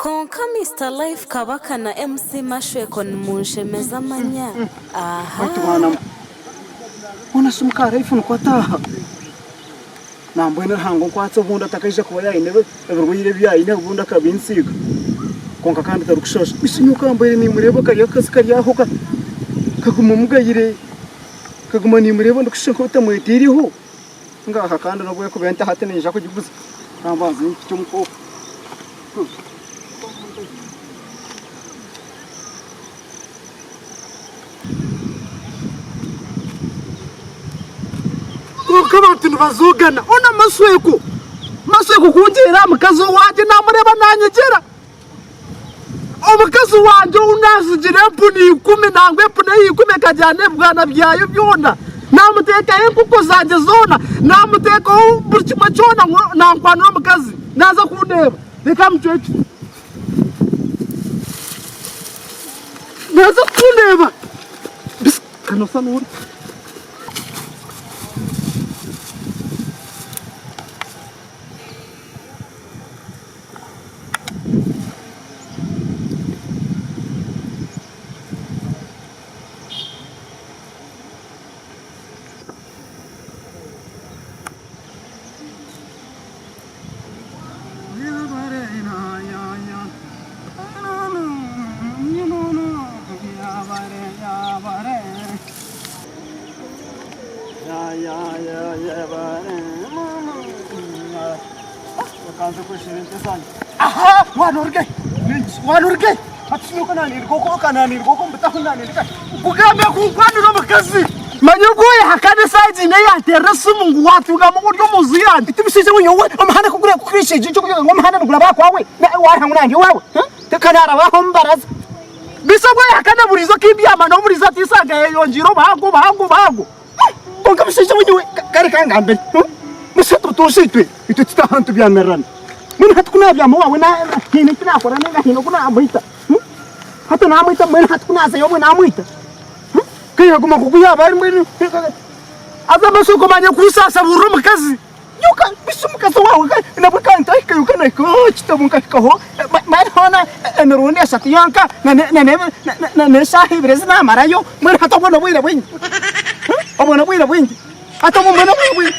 Kwonka Mister Life Kabaka na MC Mashweko nimunshemeza manya Baitu baana ahaa. mwe, hoona shi muka Life nikwo ataaha? Nambwenu Ruhanga onkwatse obundi atakaija kuba yaine ebirwaire ebi aine obundi akabinsiiga. Kwonka kandi tarikushasha. Beitu nyowe ka mbaire nimureeba kari akakazi kari aho kaguma mugayire, kaguma nimureeba ndikushusha nk'otamwetaireho. Ngaaha kandi n'obu erikuba ente hati niinyija kugiguza kambanze mpikye omuka okwo. Kwonka abantu nibazoogana. Onu Masweko, Masweko ku ngiire aha mukazi owangye naamureeba naanyegyera. Omukazi wangye ou naazigire empunu ikumi nangwa empunu eya ikumi ekagyana ebibwana byayo byona, naamuteekaho enkoko zangye zoona, naamuteekaho buri kimwe kyona ngu nankwanira omukazi naaza kundeeba. Reka mucwekye. Naaza kundeeba. Kanosa n'orya. Kunkwanira omukazi manya ogu oyehakana esaaha egi neyanterera esimu ngu watungamu ori omunju yangye. Timushaija we nyowe omuhanda ku gurikukwija ekyo ky'okugira ngu omuhanda niguraba aha kwawe wareeba ngu nangye owaawe tikanaraba aho omu baraza. Beitu ogu oyehakana buriizo kimbyama nawe buriizo atiisanga yayeyongiire obuhango obuhango obuhango. Kwonka mushaija we nyowe kare kangambire mushaija obutoosha itwe itwe titaaha nitubyamirirana mbwenu hati ku naabyama owaawe haine eki naakora nainga haine oku naamwita hati naamwita mbwenu hati ku naazayo obwe naamwita. Kayaguma nkoku yaba ari mbwenu Haza amaisho gomanye kunshaasha burira omukazi. Yoka bisi omukazi wawe nabwe kantahika yoka nahika aha kitabo nkahikaho mani hoona emirundi eshatu yonka n'eshaaha ibiri ezi namarayo mbwenu hati obwo n'obwire bwingi obwo n'obwire bwingi hati obwo mbwenu obwire bwingi.